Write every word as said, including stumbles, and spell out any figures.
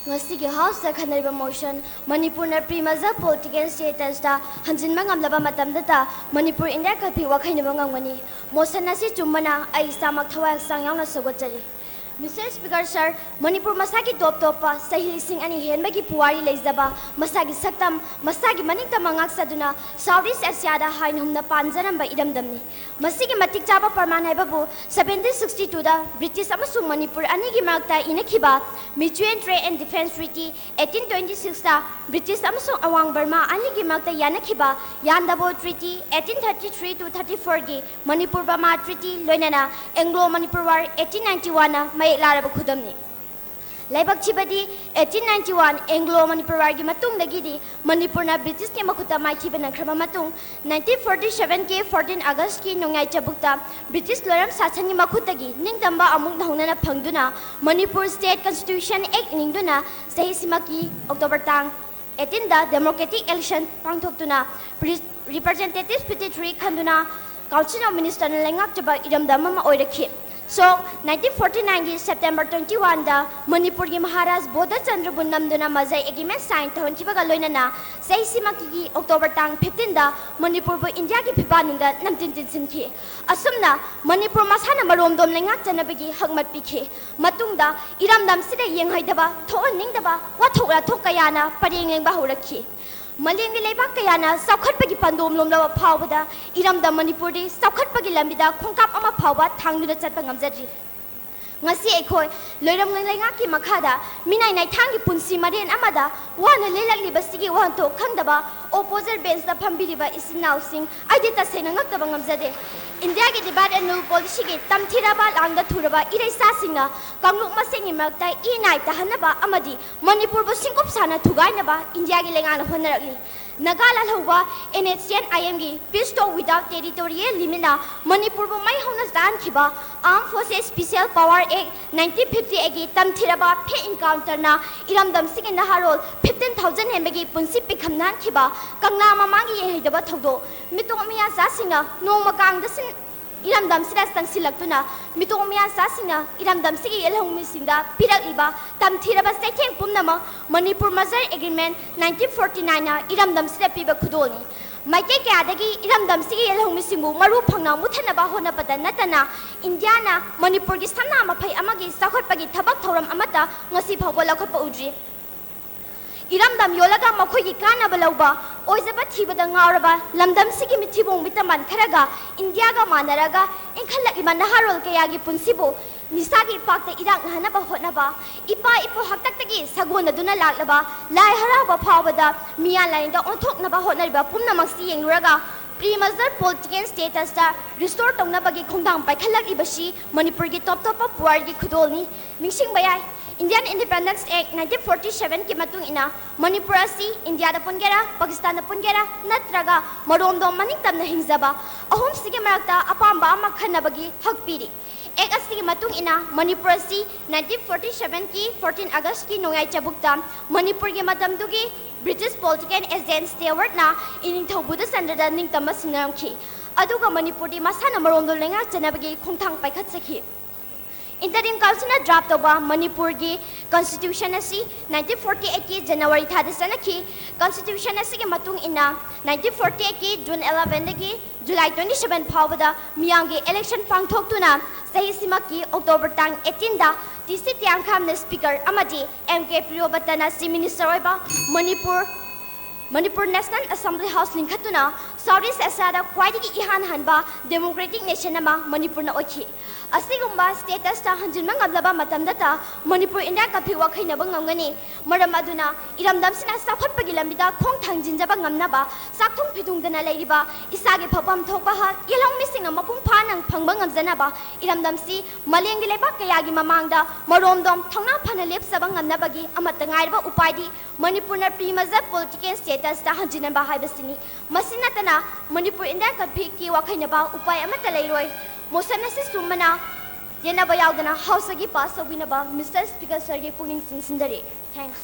ꯉꯁꯤꯒꯤ ꯍꯥꯎꯁꯇ ꯈꯟꯅꯔꯤꯕ ꯃꯣꯁꯟ, ꯃꯅꯤꯄꯨꯔꯅ pre ꯃꯔꯖꯔ political ꯁ꯭ꯇꯦꯇꯁꯇ ꯍꯟꯖꯤꯟꯕ ꯉꯝꯂꯕ ꯃꯇꯝꯗꯇ Manipur India ꯀꯥꯡꯂꯨꯞꯀꯤ ꯋꯥꯈꯜꯅꯕ ꯉꯝꯒꯅꯤ꯫ ꯃꯣꯁꯟ ꯑꯁꯤ ꯆꯨꯝꯕꯅ ꯑꯩ ꯏꯁꯥꯃꯛ ꯊꯋꯥꯏ ꯍꯛꯆꯥꯡ ꯌꯥꯎꯅ ꯁꯧꯒꯠꯆꯔꯤ꯫ ꯃꯤꯁꯇꯔ ꯁ꯭ꯄꯤꯀꯔ ꯁꯔ, ꯃꯅꯤꯄꯨꯔ ꯃꯁꯥꯒꯤ ꯇꯣꯞ ꯇꯣꯞꯄ ꯆꯍꯤ ꯂꯤꯁꯤꯡ ꯑꯅꯤ ꯍꯦꯟꯕꯒꯤ ꯄꯨꯋꯥꯔꯤ ꯂꯩꯖꯕ, ꯃꯁꯥꯒꯤ ꯁꯛꯇꯝ, ꯃꯁꯥꯒꯤ ꯃꯅꯤꯡꯇꯝꯕ ꯉꯥꯛꯆꯗꯨꯅ ꯁꯥꯎꯠ ꯏꯁ ꯑꯦꯁꯤꯌꯥꯗ ꯍꯥꯏꯅ ꯍꯨꯝꯅ ꯄꯥꯟꯖꯔꯝꯕ ꯏꯔꯝꯗꯝꯅꯤ꯫ ꯃꯁꯤꯒꯤ ꯃꯇꯤꯛ ꯆꯥꯕ ꯄ꯭ꯔꯃꯥꯟ ꯍꯥꯏꯕꯕꯨ seventeen sixty twoꯗ ꯕ꯭ꯔꯤꯇꯤꯁ ꯑꯃꯁꯨꯡ ꯃꯅꯤꯄꯨꯔ ꯑꯅꯤꯒꯤ ꯃꯔꯛꯇ ꯏꯅꯈꯤꯕ Mutual Trade and Defence Treaty eighteen twenty sixꯇ ꯕ꯭ꯔꯤꯇꯤꯁ ꯑꯃꯁꯨꯡ ꯑꯋꯥꯡ ꯕꯔꯃꯥ ꯑꯅꯤꯒꯤ ꯃꯔꯛꯇ ꯌꯥꯅꯈꯤꯕ Yandabo Treaty eighteen thirty three to thirty fourꯒꯤ Manipur Burma Treaty ꯂꯣꯏꯅꯅ Anglo Manipur War eighteen ninety oneꯅ ꯃꯌꯦꯛ ꯂꯥꯔꯕ ꯈꯨꯗꯝꯅꯤ꯫ ꯂꯥꯏꯕꯛ ꯊꯤꯕꯗꯤ eighteen ninety one Anglo Manipur Warꯒꯤ ꯃꯇꯨꯡꯗꯒꯤꯗꯤ ꯃꯅꯤꯄꯨꯔꯅ ꯕ꯭ꯔꯤꯇꯤꯁꯀꯤ ꯃꯈꯨꯠꯇ ꯃꯥꯏꯊꯤꯕ ꯅꯪꯈ꯭ꯔꯕ ꯃꯇꯨꯡ nineteen forty sevenꯒꯤ fourteen Augustꯀꯤ ꯅꯣꯡꯌꯥꯏ ꯆꯕꯨꯛꯇ ꯕ꯭ꯔꯤꯇꯤꯁ ꯂꯣꯏꯔꯝ ꯁꯥꯁꯟꯒꯤ ꯃꯈꯨꯠꯇꯒꯤ ꯅꯤꯡꯇꯝꯕ ꯑꯃꯨꯛ ꯅꯧꯍꯧꯅꯅ ꯐꯪꯗꯨꯅ Manipur State Constitution Act ꯏꯅꯤꯡꯗꯨꯅ ꯆꯍꯤꯁꯤꯃꯛꯀꯤ October ꯇꯥꯡ eighteenꯗ democratic election ꯄꯥꯡꯊꯣꯛꯇꯨꯅ Representative fifty three ꯈꯟꯗꯨꯅ Council of Ministerꯅ ꯂꯩꯉꯥꯛꯆꯕ ꯏꯔꯝꯗꯝ ꯑꯃ ꯑꯣꯏꯔꯛꯈꯤ꯫ So, nineteen forty nineꯒꯤ September twenty oneꯗ ꯃꯅꯤꯄꯨꯔꯒꯤ ꯃꯍꯥꯔꯥꯖ ꯕꯣꯙꯆꯟꯗ꯭ꯔꯕꯨ ꯅꯝꯗꯨꯅ ꯃꯖꯩ agreement sign ꯇꯧꯍꯟꯈꯤꯕꯒ ꯂꯣꯏꯅꯅ ꯆꯍꯤꯁꯤꯃꯛꯀꯤ October ꯇꯥꯡ fifteenꯗ ꯃꯅꯤꯄꯨꯔꯕꯨ ꯏꯟꯗꯤꯌꯥꯒꯤ ꯐꯤꯕꯥꯛꯅꯨꯡꯗ ꯅꯝꯖꯤꯟ ꯆꯤꯟꯁꯤꯟꯈꯤ꯫ ꯑꯁꯨꯝꯅ ꯃꯅꯤꯄꯨꯔ ꯃꯁꯥꯅ ꯃꯔꯣꯝꯗꯣꯝ ꯂꯩꯉꯥꯛꯆꯅꯕꯒꯤ ꯍꯛꯃꯠ ꯄꯤꯈꯤ꯫ ꯃꯇꯨꯡꯗ ꯏꯔꯝꯗꯝꯁꯤꯗ ꯌꯦꯡꯍꯩꯗꯕ, ꯊꯣꯛꯍꯟꯅꯤꯡꯗꯕ ꯋꯥꯊꯣꯛ ꯋꯥꯊꯣꯛ ꯀꯌꯥꯅ ꯄꯔꯦꯡ ꯂꯦꯡꯕ ꯍꯧꯔꯛꯈꯤ꯫ ꯃꯥꯂꯦꯝꯒꯤ ꯂꯩꯕꯥꯛ ꯀꯌꯥꯅ ꯆꯥꯎꯈꯠꯄꯒꯤ ꯄꯟꯗꯣꯝ ꯂꯣꯝꯂꯕ ꯐꯥꯎꯕꯗ ꯏꯔꯝꯗꯝ ꯃꯅꯤꯄꯨꯔꯗꯤ ꯆꯥꯎꯈꯠꯄꯒꯤ ꯂꯝꯕꯤꯗ ꯈꯣꯡꯀꯥꯞ ꯑꯃ ꯐꯥꯎꯕ ꯊꯥꯡꯗꯨꯅ ꯆꯠꯄ ꯉꯝꯖꯗ꯭ꯔꯤ꯫ ꯉꯁꯤ ꯑꯩꯈꯣꯏ ꯂꯣꯏꯔꯝ ꯂꯩꯉꯥꯛꯀꯤ ꯃꯈꯥꯗ ꯃꯤꯅꯥꯏ ꯅꯥꯏꯊꯥꯡꯒꯤ ꯄꯨꯟꯁꯤ ꯃꯔꯦꯟ ꯑꯃꯗ ꯋꯥꯅ ꯂꯦꯜꯂꯛꯂꯤꯕꯁꯤꯒꯤ ꯋꯥꯍꯟꯊꯣꯛ ꯈꯪꯗꯕ opposite benchꯇ ꯐꯝꯕꯤꯔꯤꯕ ꯏꯆꯤꯟ ꯏꯅꯥꯎꯁꯤꯡ, ꯑꯩꯗꯤ ꯇꯁꯦꯡꯅ ꯉꯛꯇꯕ ꯉꯝꯖꯗꯦ꯫ ꯏꯟꯗꯤꯌꯥꯒꯤ divide and rule policyꯒꯤ ꯇꯝꯊꯤꯔꯕ ꯂꯥꯡꯗ ꯊꯨꯔꯕ ꯏꯔꯩꯆꯥꯁꯤꯡꯅ ꯀꯥꯡꯂꯨꯞ ꯃꯁꯦꯟꯒꯤ ꯃꯔꯛꯇ ꯏ ꯅꯥꯏ ꯇꯥꯍꯟꯅꯕ ꯑꯃꯗꯤ ꯃꯅꯤꯄꯨꯔꯕꯨ ꯁꯤꯡꯀꯨꯞ ꯁꯥꯅ ꯊꯨꯒꯥꯏꯅꯕ ꯏꯟꯗꯤꯌꯥꯒꯤ ꯂꯩꯉꯥꯛꯅ ꯍꯣꯠꯅꯔꯛꯂꯤ꯫ Naga ꯂꯥꯜꯍꯧꯕ NSCN-IMꯒꯤ Peace Talk Without Territory Limit ꯅ ꯃꯅꯤꯄꯨꯔꯕꯨ ꯃꯩ ꯍꯧꯅ ꯆꯥꯍꯟꯈꯤꯕ, Armed Forces Special Power Act nineteen fifty eightꯀꯤ ꯇꯝꯊꯤꯔꯕ fake encounterꯅ ꯏꯔꯝꯗꯝꯁꯤꯒꯤ ꯅꯍꯥꯔꯣꯜ fifteen thousand ꯍꯦꯟꯕꯒꯤ ꯄꯨꯟꯁꯤ ꯄꯤꯈꯝ ꯅꯥꯟꯈꯤꯕ, ꯀꯪꯂꯥ ꯃꯃꯥꯡꯒꯤ ꯌꯦꯡꯍꯩꯗꯕ ꯊꯧꯗꯣꯛ, ꯃꯤꯇꯣꯞ ꯃꯤꯌꯥꯆꯥꯁꯤꯡꯅ ꯅꯣꯡꯃ ꯀꯥꯡꯗ ꯁꯤꯟ-, ꯏꯔꯝꯗꯝꯁꯤꯗ ꯆꯪꯁꯤꯜꯂꯛꯇꯨꯅ ꯃꯤꯇꯣꯡ ꯃꯤꯌꯥꯟꯆꯥꯁꯤꯡꯅ ꯏꯔꯝꯗꯝꯁꯤꯒꯤ ꯌꯦꯜꯍꯧꯃꯤꯁꯤꯡꯗ ꯄꯤꯔꯛꯂꯤꯕ ꯇꯝꯊꯤꯔꯕ ꯆꯩꯊꯦꯡ ꯄꯨꯝꯅꯃꯛ ꯃꯅꯤꯄꯨꯔ ꯃꯔꯖꯔ ꯑꯦꯒ꯭ꯔꯤꯃꯦꯟ ꯅꯥꯏꯟꯇꯤꯟ ꯐꯣꯔꯇꯤ ꯅꯥꯏꯟꯅ ꯏꯔꯝꯗꯝꯁꯤꯗ ꯄꯤꯕ ꯈꯨꯗꯣꯜꯅꯤ꯫ ꯃꯥꯏꯀꯩ ꯀꯌꯥꯗꯒꯤ ꯏꯔꯝꯗꯝꯁꯤꯒꯤ ꯌꯦꯜꯍꯧꯃꯤꯁꯤꯡꯕꯨ ꯃꯔꯨ ꯐꯪꯅ ꯃꯨꯠꯊꯠꯅꯕ ꯍꯣꯠꯅꯕꯗ ꯅꯠꯇꯅ ꯏꯟꯗꯤꯌꯥꯅ ꯃꯅꯤꯄꯨꯔꯒꯤ ꯁꯅꯥ ꯃꯐꯩ ꯑꯃꯒꯤ ꯆꯥꯎꯈꯠꯄꯒꯤ ꯊꯕꯛ ꯊꯧꯔꯝ ꯑꯃꯠꯇ ꯉꯁꯤ ꯐꯥꯎꯕ ꯂꯧꯈꯠꯄ ꯎꯗ꯭ꯔꯤ꯫ ꯏꯔꯝꯗꯝ ꯌꯣꯜꯂꯒ ꯃꯈꯣꯏꯒꯤ ꯀꯥꯟꯅꯕ ꯂꯧꯕ, ꯑꯣꯏꯖꯕ ꯊꯤꯕꯗ ꯉꯥꯎꯔꯕ ꯂꯝꯗꯝꯁꯤꯒꯤ ꯃꯤꯊꯤꯕꯣꯡ ꯃꯤꯇꯃꯥꯟ ꯈꯔꯒ ꯏꯟꯗꯤꯌꯥꯒ ꯃꯥꯟꯅꯔꯒ ꯏꯟꯈꯠꯂꯛꯂꯤꯕ ꯅꯍꯥꯔꯣꯜ ꯀꯌꯥꯒꯤ ꯄꯨꯟꯁꯤꯕꯨ ꯅꯤꯁꯥꯒꯤ ꯏꯄꯥꯛꯇ ꯏꯔꯥꯛꯅꯍꯟꯅꯕ ꯍꯣꯠꯅꯕ, ꯏꯄꯥ ꯏꯄꯨ ꯍꯥꯛꯇꯛꯇꯒꯤ ꯁꯥꯒꯣꯟꯅꯗꯨꯅ ꯂꯥꯛꯂꯕ ꯂꯥꯏ ꯍꯔꯥꯎꯕ ꯐꯥꯎꯕꯗ ꯃꯤꯌꯥꯟ ꯂꯥꯏꯅꯤꯡꯗ ꯑꯣꯟꯊꯣꯛꯅꯕ ꯍꯣꯠꯅꯔꯤꯕ ꯄꯨꯝꯅꯃꯛꯁꯤ ꯌꯦꯡꯂꯨꯔꯒ pre-merger political statusꯇ restore ꯇꯧꯅꯕꯒꯤ ꯈꯣꯡꯊꯥꯡ ꯄꯥꯏꯈꯠꯂꯛꯂꯤꯕꯁꯤ ꯃꯅꯤꯄꯨꯔꯒꯤ top ꯇꯣꯞꯄ ꯄꯨꯋꯥꯔꯤꯒꯤ ꯈꯨꯗꯣꯜꯅꯤ꯫ ꯅꯤꯡꯁꯤꯡꯕ ꯌꯥꯏ, Indian Independence Act nineteen forty ꯁꯚꯦꯟꯒꯤ ꯃꯇꯨꯡ ꯏꯟꯅ ꯃꯅꯤꯄꯨꯔ ꯑꯁꯤ ꯏꯟꯗꯤꯌꯥꯗ ꯄꯨꯟꯒꯦꯔꯥ, ꯄꯥꯀꯤꯁꯇꯥꯟꯗ ꯄꯨꯟꯒꯦꯔꯥ, ꯅꯠꯇ꯭ꯔꯒ ꯃꯔꯣꯝꯗꯣꯝ ꯃꯅꯤꯡꯇꯝꯅ ꯍꯤꯡꯖꯕ ꯑꯍꯨꯝꯁꯤꯒꯤ ꯃꯔꯛꯇ ꯑꯄꯥꯝꯕ ꯑꯃ ꯈꯟꯅꯕꯒꯤ ꯍꯛ ꯄꯤꯔꯤ꯫ Act ꯑꯁꯤꯒꯤ ꯃꯇꯨꯡ ꯏꯟꯅ ꯃꯅꯤꯄꯨꯔ ꯑꯁꯤ ꯅꯥꯏꯟꯇꯤꯟ ꯐꯣꯔꯇꯤ ꯁꯚꯦꯟꯒꯤ ꯐꯣꯔꯇꯤꯟ ꯑꯣꯒꯁꯀꯤ ꯅꯣꯡꯌꯥꯏ ꯆꯕꯨꯛꯇ ꯃꯅꯤꯄꯨꯔꯒꯤ ꯃꯇꯝꯗꯨꯒꯤ British political agent Stewartꯅ ꯏꯅꯤꯡꯊꯧ ꯕꯨꯙꯆꯟꯗ꯭ꯔꯗ ꯅꯤꯡꯇꯝꯕ ꯁꯤꯟꯅꯔꯝꯈꯤ꯫ ꯑꯗꯨꯒ ꯃꯅꯤꯄꯨꯔꯗꯤ ꯃꯁꯥꯅ ꯃꯔꯣꯝꯗꯣꯝ ꯂꯩꯉꯥꯛꯆꯅꯕꯒꯤ ꯈꯣꯡꯊꯥꯡ ꯄꯥꯏꯈꯠꯆꯈꯤ꯫ Interim Councilꯅ draft ꯇꯧꯕ ꯃꯅꯤꯄꯨꯔꯒꯤ Constitution ꯑꯁꯤ ꯅꯥꯏꯟꯇꯤꯟ ꯐꯣꯔꯇꯤ ꯑꯩꯠꯀꯤ January ꯊꯥꯗ ꯆꯠꯅꯈꯤ꯫ Constitution ꯑꯁꯤꯒꯤ ꯃꯇꯨꯡ ꯏꯟꯅ ꯅꯥꯏꯟꯇꯤꯟ ꯐꯣꯔꯇꯤ ꯑꯩꯠꯀꯤ June elevenꯗꯒꯤ July twenty seven ꯐꯥꯎꯕꯗ ꯃꯤꯌꯥꯝꯒꯤ election ꯄꯥꯡꯊꯣꯛꯇꯨꯅ ꯆꯍꯤꯁꯤꯃꯛꯀꯤ October ꯇꯥꯡ eighteenꯗ ꯇꯤ ꯁꯤ ꯇꯤꯌꯥꯡꯈꯥꯝꯅ Speaker ꯑꯃꯗꯤ ꯑꯦꯝ ꯀꯦ ꯄ꯭ꯔꯤꯌꯣꯕꯇꯅ Chief Minister ꯑꯣꯏꯕ Manipur Manipur National Assembly House ꯂꯤꯡꯈꯠꯇꯨꯅ South East Asiaꯗ ꯈ꯭ꯋꯥꯏꯗꯒꯤ ꯏꯍꯥꯟ ꯍꯥꯟꯕ democratic nation ꯑꯃ ꯃꯅꯤꯄꯨꯔꯅ ꯑꯣꯏꯈꯤ꯫ ꯑꯁꯤꯒꯨꯝꯕ statusꯇ ꯍꯟꯖꯤꯟꯕ ꯉꯝꯂꯕ ꯃꯇꯝꯗꯇ ꯃꯅꯤꯄꯨꯔ ꯏꯟꯗꯤꯌꯥ ꯀꯥꯡꯐꯤ ꯋꯥꯈꯩꯅꯕ ꯉꯝꯒꯅꯤ꯫ ꯃꯔꯝ ꯑꯗꯨꯅ ꯏꯔꯝꯗꯝꯁꯤꯅ ꯆꯥꯎꯈꯠꯄꯒꯤ ꯂꯝꯕꯤꯗ ꯈꯣꯡ ꯊꯥꯡꯖꯤꯟꯖꯕ ꯉꯝꯅꯕ ꯆꯥꯛꯊꯨꯡ ꯐꯤꯊꯨꯡꯗꯅ ꯂꯩꯔꯤꯕ ꯏꯁꯥꯒꯤ ꯐꯕꯝ ꯊꯣꯛꯄ ꯍꯛ ꯌꯦꯜꯍꯧꯃꯤꯁꯤꯡꯅ ꯃꯄꯨꯡ ꯐꯥꯅ ꯐꯪꯕ ꯉꯝꯖꯅꯕ ꯏꯔꯝꯗꯝꯁꯤ ꯃꯥꯂꯦꯝꯒꯤ ꯂꯩꯕꯥꯛ ꯀꯌꯥꯒꯤ ꯃꯃꯥꯡꯗ ꯃꯔꯣꯝꯗꯣꯝ ꯊꯧꯅꯥ ꯐꯅ ꯂꯦꯞꯆꯕ ꯉꯝꯅꯕꯒꯤ ꯑꯃꯠꯇ ꯉꯥꯏꯔꯕ ꯎꯄꯥꯏꯗꯤ ꯃꯅꯤꯄꯨꯔꯅ pre-merger political statusꯇ ꯍꯟꯖꯤꯟꯅꯕ ꯍꯥꯏꯕꯁꯤꯅꯤ꯫ ꯃꯁꯤ ꯅꯠꯇꯅ ꯃꯅꯤꯄꯨꯔ ꯏꯟꯗꯤꯌꯥ ꯀꯥꯡꯐꯤꯒꯤ ꯋꯥꯈꯩꯅꯕ ꯎꯄꯥꯏ ꯑꯃꯠꯇ ꯂꯩꯔꯣꯏ꯫ Motion ꯑꯁꯤ ꯁꯨꯝꯕꯅ ꯌꯦꯟꯅꯕ ꯌꯥꯎꯗꯅ Houseꯇꯒꯤ pass ꯇꯧꯕꯤꯅꯕ Mister Speaker sirꯒꯤ ꯄꯨꯛꯅꯤꯡ ꯆꯤꯡꯁꯤꯟꯖꯔꯤ꯫ Thanks꯫